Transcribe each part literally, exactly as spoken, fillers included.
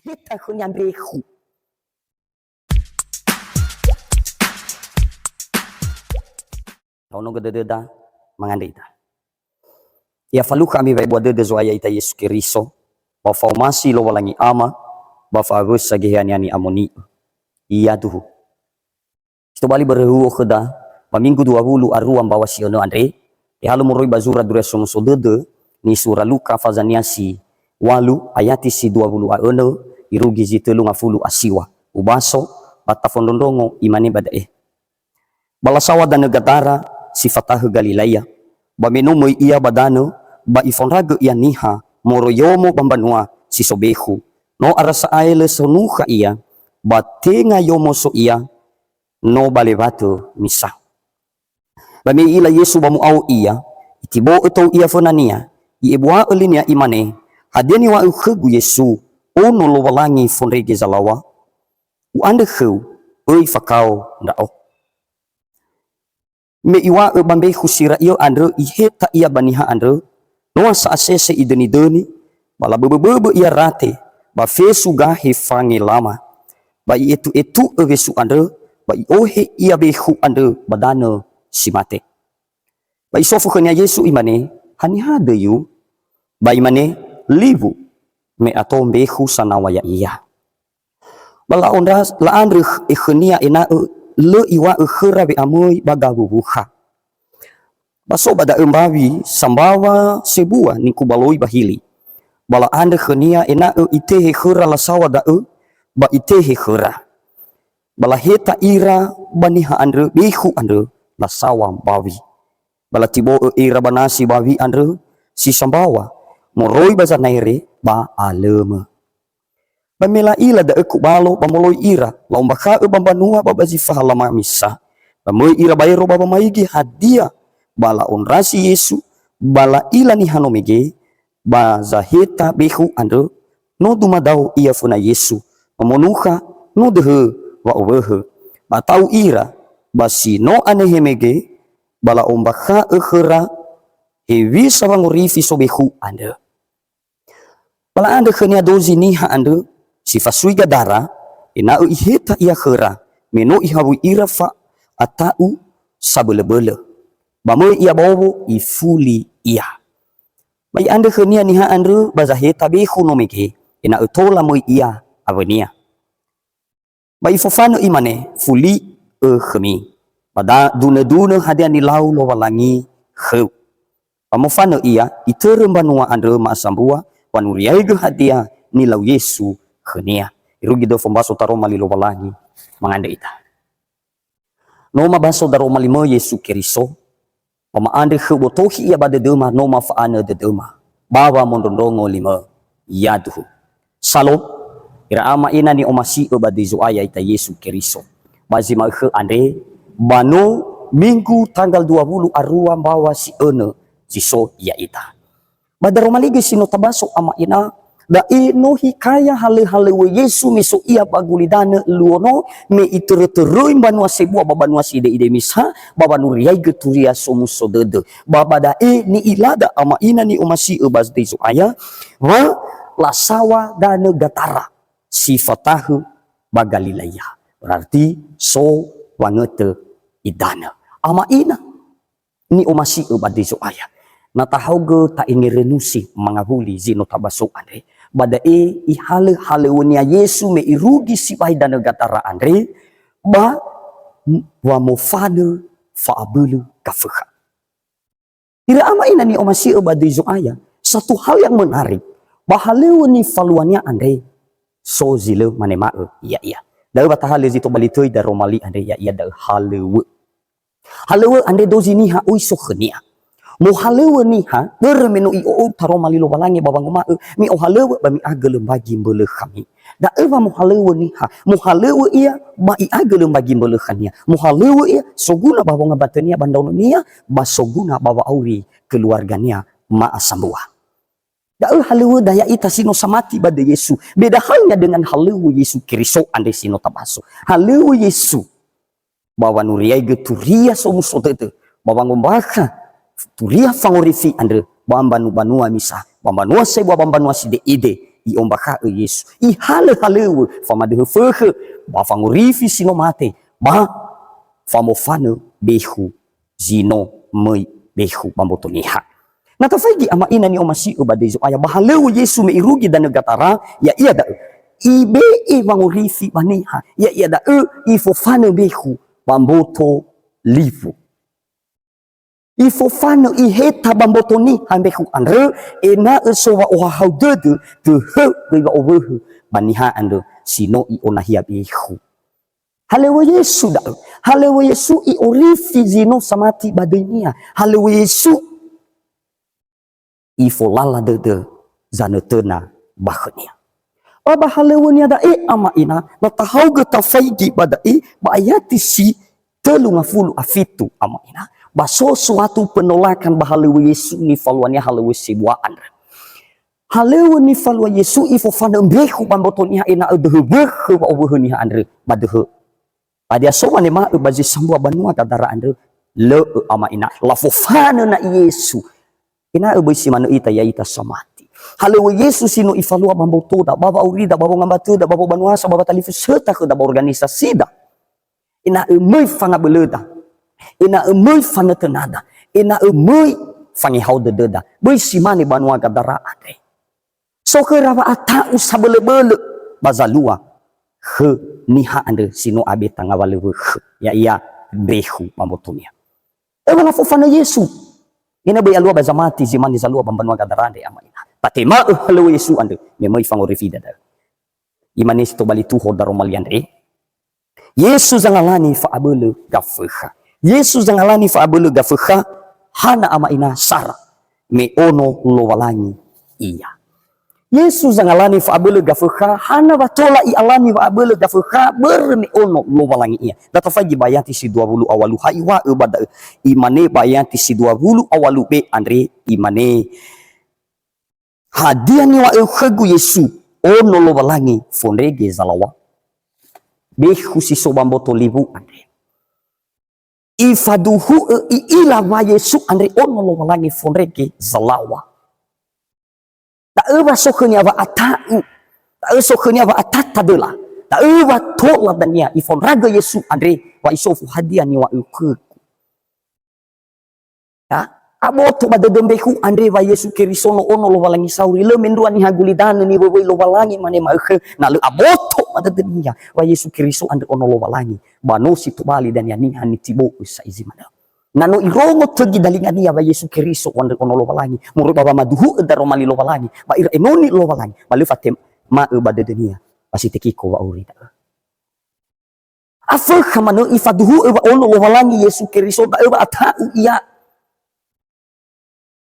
Heta khönia mbekhu. Taonogö dödöda, mangandrö ita. Ya falukha ami wa'ebua dödö Zo'aya ita Yesu Keriso, ba fa'omasi Lowalangi Ama, ba fa'awösa Geheha-Nia ni'amoni'ö. Yaduhu. Si tobali börö huo khöda, ba minggu dua wulu a rua mbaŵa si önö andre, tehalö moroi ba zura Duria Somuso Dödö, nisura Luka fazania si walu, ayati si dua wulu a önö, irugi zi tölu ngafulu a siŵa. Ubaso, ba tafondrondrongo, imane ba da'e. Ba lasaw̃a danö Gadara, si fatahö Galilaia. Ba me no möi ia ba danö, ba ifaondragö ia niha, moroi yomo ba mbanua si so bekhu. No ara sa'ae lö sonukha ia, ba tenga yomo so ia, no ba lewatö misa. Ba me i'ila Yesu ba mu'ao ia, itibo'ö tou ia föna-Nia, i'ebua'ö linia imane, "Hadia niŵa'ö khögu Yesu, Ono Lowalangi fondrege zalaŵa? U'andrö khöu, öi fakao ndra'o." Me iŵa'ö ba mbekhu si ra'iõ andrö iheta ia ba niha andrö, noa sa'asese idönidöni, ba laböböböbö ia rate, ba fesu gahe fangelama. Ba i'etu'etu'ö wesu andrö, ba i'ohe ia bekhu andrö ba danö si mate. Ba isofu khönia Yesu imane, "Haniha döiu?" Ba imane, "Liwu, me ato mbekhu sanaw̃a ya'ia." Ba la'ondra-, la'andrö khönia ena'ö lö iŵa'ö khöra we'amöi ba gawuwukha. Ba so ba da'ö mbawi sambaw̃a sebua nikubaloi ba hili. Ba la'andrö khönia ena'ö itehe khöra lasaw̃a da'ö, ba itehe khöra. Ba laheta ira ba niha andrö bekhu andrö lasaw̃a mbawi. Ba latibo'ö ira ba nasi bawi andrö si sambaw̃a moroi ba zanaere ba alömö. Ba me la'ila da'ö kubalo ba moloi ira, la'ombakha'ö ba mbanua ba ba zi fahalama misa. Ba möi ira baero ba wamaigi hadia, ba la'ondrasi Yesu, ba la'ila niha no mege, ba zaheta bekhu andrö, no dumadao ia föna Yesu, ba monukha, no döhö wa'owöhö. Ba ta'u ira, ba si no anehe mege, ba la'ombakha'ö khöra hewisa wangorifi so bekhu andrö. Ba la'andrö khönia dozi niha andrö si fasui Gadara, ena'ö iheta ia khöra, me no ihawui ira fa'ata'u sabölöbölö. Ba möi ia ba owo, ifuli ia. Ba i'andrö khönia niha andrö ba zaheta bekhu no mege, ena'ö tola möi ia awönia. Ba ifofanö imane, "Fuli'ö khömi, ba da-, dunödunö hadia nilau Lowalangi khöu." Ba mofanö ia, itörö mbanua andrö ma'asambua, wanuriaigö hadia nilau Yesu khönia. Irugi dödö fombaso taroma li Lowalangi, mangandrö ita. No mabaso daroma li-Mö Yesu Keriso, ba ma'andrö khöu botohi ia ba dödöma no mafa'anö dödöma, ba wamondrondrongo li-Mö. Yaduhu. Salom, ira ama ina ni'omasi'ö ba döi Zo'aya ita Yesu Keriso. Ba zi ma'ökhö andre, ba no minggu tanggal dua wulu a rua mbaŵa si önö zi so ya'ita. Ba daroma li göi si no tabaso ama ina, da'e no hikaya halö-halöŵö Yesu me so ia ba gulidanö luo no, me itörö-töröi mbanua sebua ba banua side'ide misa, ba wanuriaigö Turia Somuso Dödö. Ba, ba da'e ni'ilada ama ina ni'omasi'ö ba döi Zo'aya, wa lasaw̃a danö Gadara si fatahö ba Galilaia. Berarti so wangötö idanö. Ama ina ni'omasi'ö ba döi Zo'aya. Na tahaogö ta'engerenusi mangawuli zi no tabaso andre, ba da'e ihalö-halöŵönia Yesu me irugi sibai danö Gadara andre, ba m-, wa mofanö fa'abölö gafökha. Ira ama ina ni'omasi'ö ba döi Zo'aya, satu hal yang menarik, ba halöŵö nifaluania andre, so zi lö manema'ö ya'ia. Da'ö wa tahalö zi tobali töi daroma li andre, ya'ia da'ö halöŵö. Halöŵö andre dozi niha oi so khönia. Mohalöŵö niha, börö me no i'o'ou taroma li Lowalangi ba wanguma'ö, "Mi'ohalöŵö ba mi'agölö mbagi mbölö khami." Da'ö wa mohalöŵö niha, mohalöŵö ia ba i'agölö mbagi mbölö khania. Mohalöŵö ia soguna ba wongambatönia ba ndraononia, ba soguna ba wa'auri keluargania ma'asambua. Da'ö halöŵöda ya'ita si no samati ba döi Yesu. Beda halnya dengan halöŵö Yesu Keriso andre si no tabaso. Halöŵö Yesu ba wanuriaigö Turia Somuso Dödö, ba wangombakha Turia Fangorifi andrö ba mbanu-, banua misa, ba mbanua sebua, ba mbanua side'ide, I'ombakha'ö Yesu. Ihalö-halöŵö famadöhö fökhö, ba fangorifi si no mate, ba famofanö bekhu zi no möi bekhu ba mboto niha. Na tafaigi Ama Ina ni'omasi'ö ba döi Zo'aya, ba halöŵö Yesu me irugi danö Gadara, ya'ia da'ö, ibe'e wangorifi ba niha, ya'ia da'ö ifofanö bekhu ba mboto liwu. Ifofanö, iheta ba mboto niha mbekhu andrö, ena'ö so wa'ohahau dödö, töhö göi wa'owöhö ba niha andrö si no i'onahia bekhu. Halöŵö Yesu da'ö. Halöŵö Yesu i'orifi zi no samati ba döinia. Halöŵö Yesu ifolala dödö zanötöna ba khönia. Ba, ba halöŵönia da'e, Ama Ina, na tahaogö tafaigi ba da'e, ba ayati si tölu ngafulu a fitu, Ama Ina, ba so suatu penolakan ba halöŵö Yesu nifaluania halöŵö sebua andrö. Halöŵö nifalua Yesu ifofanö mbekhu ba mboto niha ena'ö döhö wöhö wa'owöhö niha andrö ba döhö. Hadia so wanema'ö ba zi sambua banua Gadara andrö? Lö'ö, Ama Ina. Lafofanö na'i Yesu. Ena'ö böi si manö ita, ya'ita samati. Halöŵö Yesu si no ifalua ba mbotoda, ba wa'aurida, ba wongambatöda, ba wobanuasa, ba watalifusöta khöda, ba organisasida. Ena'ö möi fangabölöda. Ena'ö möi fanötönada. Ena'ö möi fangehao dödöda. Böi si mane banua Gadara andre. So khöra wa'ata'u sabölöbölö ba zalua khö niha andrö si no abeta ngawalö wökhö, ya'ia mbekhu ba mbotonia. Öŵa lafofanö Yesu. Ena'ö böi alua ba zamati zi mane zalua ba mbanua Gadara andre, Ama Ina. Tatema'ö halöŵö Yesu andrö, me möi fangorifi da'ö. Imane si tobali tuho daroma li andre, Yesu zangalani fa'abölö Gafökha. Yesu zangalani fa'abölö Gafökha, hana, Ama Ina, sara, me ono Lowalangi ia. Yesu zangalani fa'abölö Gafökha, hana wa tola i'alani wa'abölö Gafökha, börö me ono Lowalangi ia. Da tafaigi ba ayati si dua wulu a walu, ha iŵa'ö ba da'ö, imane ba ayati si dua wulu a walu be andre, imane, "Hadia niŵa'öu khögu, Yesu, ono Lowalangi fondrege zalaŵa?" Bekhu si so ba mboto liwu andre. Ifaduhu'ö i'ila wa Yesu andre ono Lowalangi fondrege zalaŵa. Da'ö wa so khönia wa'ata'u, da'ö so khönia wa'atata döla, da'ö wa tola dania ifaondragö Yesu andre wa isofu, "Hadia niŵa'öu khögu?" Ya, aboto ba dödö mbekhu andre wa Yesu Keriso no ono Lowalangi sauri, lö mendrua niha gulidanö niwöwöi Lowalangi mane ma'ökhö, na lö aboto ba dödönia wa Yesu Keriso andrö ono Lowalangi, ba no si tobali dania niha nitibo'ö saizi manö. Na no irongo tögi dalingania wa Yesu Keriso andrö ono Lowalangi, moroi ba wamaduhu'ö daroma li Lowalangi, ba ira enoni Lowalangi, ba lö fatema'ö ba dödönia, ba si tekiko wa'auri da'ö. Afökha manö ifaduhu'ö wa ono Lowalangi Yesu Keriso, da'ö wa ata'u ia.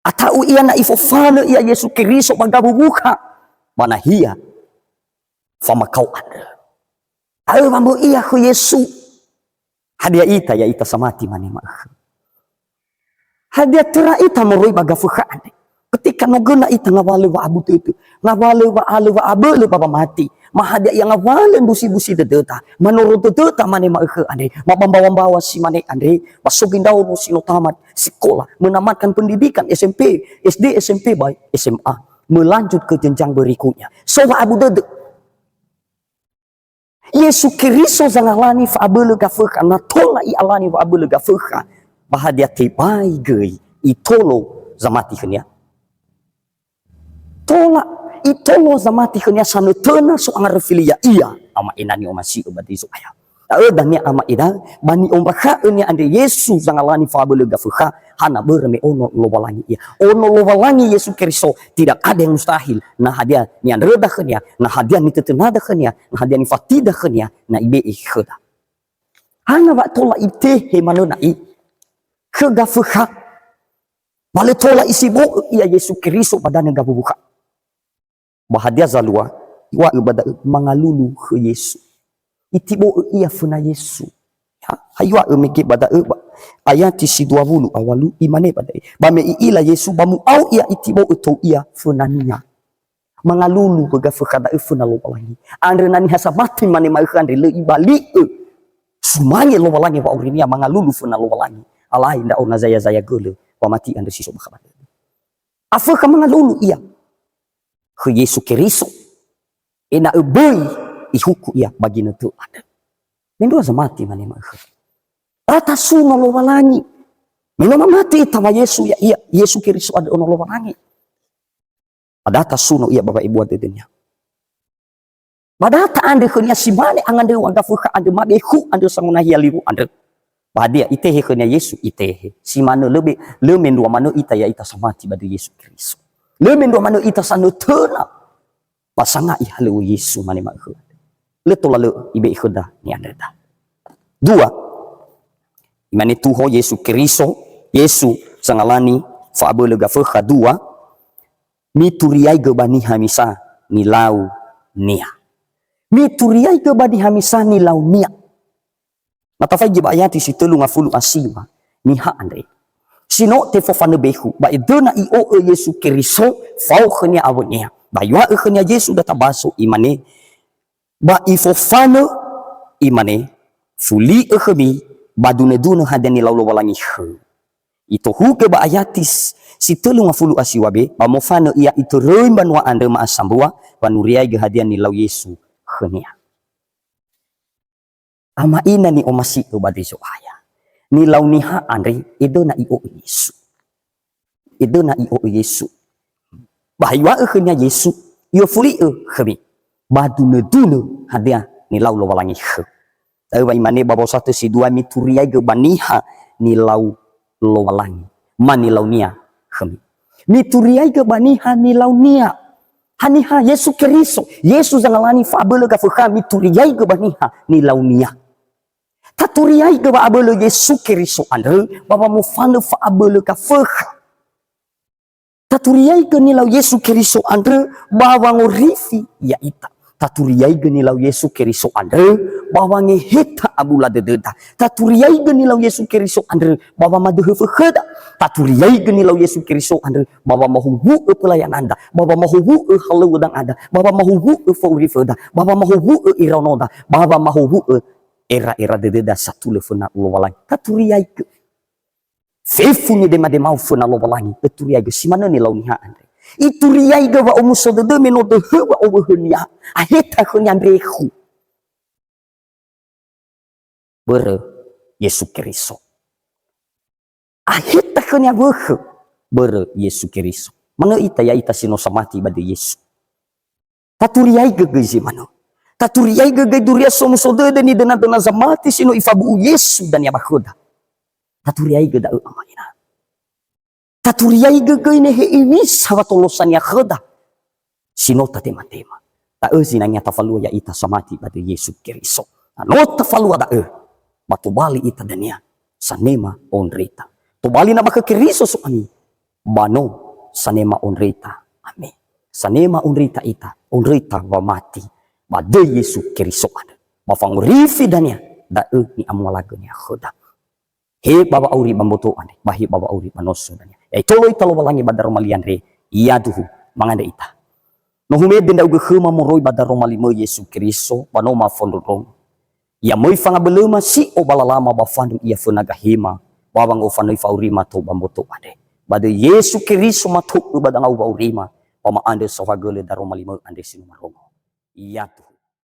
Ata'u ia na ifofanö ia Yesu Keriso ba gawuwuha, ba nahia famakao andrö. Da'ö wa möi ia khö Yesu. Hadia ita, ya'ita samati mane ma'ökhö? Hadia töra ita moroi ba Gafökha andre? Ketika no göna ita ngawalö wa'abu dödö, ngawalö wa'alö wa'abölö ba wamati, ma hadia ia ngawalö mbusi-mbusi dödöda, manoro dödöda mane ma'ökhö andre, ma ba mbawa-mbawa si mane andre, ba so göi ndraono si no tamat sekolah, menamatkan pendidikan S M P, S D, S M P, ba S M A, melanjut ke jenjang berikutnya. So wa'abu dödö. Yesu Keriso zangalani fa'abölö Gafökha, na tola i'alani wa'abölö Gafökha, ba hadia tebai göi itolo zamati khönia? Tola itolo zamati khönia sanötöna so angaröfili ya'ia, Ama Ina ni'omasi'ö ba döi Zo'aya. Da'ö dania, Ama Ina, ba ni'ombakha'önia andre Yesu zangalani fa'abölö Gafökha, hana börö me ono Lowalangi ia. Ono Lowalangi Yesu Keriso, tidak ada yang mustahil. Na hadia ni'andröda khönia, na hadia nitötönada khönia, na hadia nifatida khönia, na ibe'e khöda. Hana wa tola itehe manö na'i khö Gafökha, wa lö tola isibo'ö ia Yesu Keriso ba danö gawuwuha. Ba hadia zalua? Iŵa'ö ba da'ö, mangalulu khö Yesu. Itibo'ö ia föna Yesu. Ha, ha iŵa'ö mege ba da'ö, ba ayati si dua wulu a walu, imane ba da'e, ba me i'ila Yesu, ba mu'ao ia itibo'ö tou ia fönania. Mangalulu khö Gafökha da'ö föna Lowalangi. Andrö na niha samati mane ma'ökhö andre lö ibali'ö sumange Lowalangi wa'aurinia, mangalulu föna Lowalangi. Alai ndra'o na zaya-zaya gölö, wamati andrö si so bakha ba dödö. Afökha mangalulu ia khö Yesu Keriso. Ena'ö böi ihuku ia ba ginötö andrö. Mendrua zamati mane ma'ökhö. Ba tasuno Lowalangi. Me no mamati ita wa Yesu ya'ia, Yesu Keriso andrö Ono Lowalangi. Ba da tasuno ia ba wa'ebua dödönia. Ba da ta'andrö khönia si mane angandröwa gafökha andrö, mabekhu andrö, sangonahia liwu andrö. Ba hadia, itehe khönia Yesu? Itehe. Si manö lö be-, lö mendrua manö ita ya'ita samati ba döi Yesu Keriso. Lö mendrua manö ita sanötöna. Ba sanga'i halöŵö Yesu mane ma'ökhö. Lö tola lö ibe'e khöda ni'andröda. Dua, imane tuho Yesu Keriso, Yesu zangalani fa'abölö gafökha. Dua, mituriaigö ba niha misa nilaunia. Mituriaigö ba niha misa nilaunia. Na tafaigi ba ayati si tölu ngafulu a siwa, niha andre si no tefofanö bekhu, ba edöna i'o'ö Yesu Keriso fao khönia awönia. Ba iŵa'ö khönia Yesu da tabaso, imane, ba ifofanö, imane, "Fuli'ö khömi, ba dunödunö hadia nilau Lowalangi khöu." Itohugö ba ayati s-, si tölu ngafulu a siwa be, ba mofanö ia itöröi mbanua andrö ma'asambua, wanuriaigö hadia nilau Yesu khönia. Ama ina ni'omasi'ö ba döi Zo'aya. Nilau niha andre, edöna i'o'ö Yesu. Edöna i'o'ö Yesu. Ba iŵa'ö khönia Yesu, "I'ofuli'ö khömi, ba dunödunö hadia nilau Lowalangi khöu." Da'ö wa imane ba wa'osatö si dua, "Mituriaigö ba niha nilau Lowalangi, ma nilaunia khömi." Mituriaigö ba niha nilaunia. Haniha? Yesu Keriso. Yesu zangalani fa'abölö gafökha, mituriaigö ba niha nilaunia. Taturiaigö wa'abölö Yesu Keriso andrö ba wamofanö fa'abölö gafökha. Taturiaigö nilau Yesu Keriso andrö ba wangorifi ya'ita. Taturiaigö nilau Yesu Keriso andrö ba wangeheta abula dödöda. Taturiaigö nilau Yesu Keriso andrö ba wamadöhö fökhöda. Taturiaigö nilau Yesu Keriso andrö ba wamahowu'ö pelayananda, ba wamahowu'ö halöŵö dangada, ba wamahowu'ö fa'uriföda, ba wamahowu'ö iraonoda, ba wamahowu'ö era'era dödöda satulö föna Lowalangi. Taturiaigö. Fefu nidemadema'ö föna Lowalangi, öturiaigö. Si manö nilau niha andre. Ituriaigö wa'omuso dödö me no döhö wa'owöhönia. Aheta khönia mbekhu. Börö Yesu Keriso. Aheta khönia wökhö. Börö Yesu Keriso. Manö ita, ya'ita si no samati ba döi Yesu. Taturiaigö göi zi manö. Taturiaigö göi duria somuso dödö nidönadöna zamati si no ifabu'u Yesu dania ba khöda. Taturiaigö da'ö, ama ina. Taturiaigö göi nehe iŵisa watolosania khöda si no tatematema. Da'ö zinangea tafalua ya'ita samati ba döi Yesu Keriso. Na no tafalua da'ö, ba tobali ita dania sanema ondröita. Tobali na ba khö Keriso So'ami, ba no sanema ondröita. Amen. Sanema ondröita ita, ondröita wamati ba döi Yesu Keriso andrö. Ba fangorifi dania, da'ö ni'amualagönia khöda. He ba wa'auri ba mboto andre, ba he ba wa'auri ba noso dania. Ya'e tolo ita Lowalangi ba daroma li andre, yaduhu, mangandrö ita. No humede ndra'ugö khöma moroi ba daroma limö Yesu Keriso, ba no mafondrondrongo. Ya möi fangabölöma, si'o ba lalama, ba fandru ia föna gahema, ba wangofanöi fa'aurima tou ba mboto andre. Ba döi Yesu Keriso mato'ö ba dangau wa'aurima, ba ma'andrö saohagölö daroma limö andre si no marongo. Yaduhu.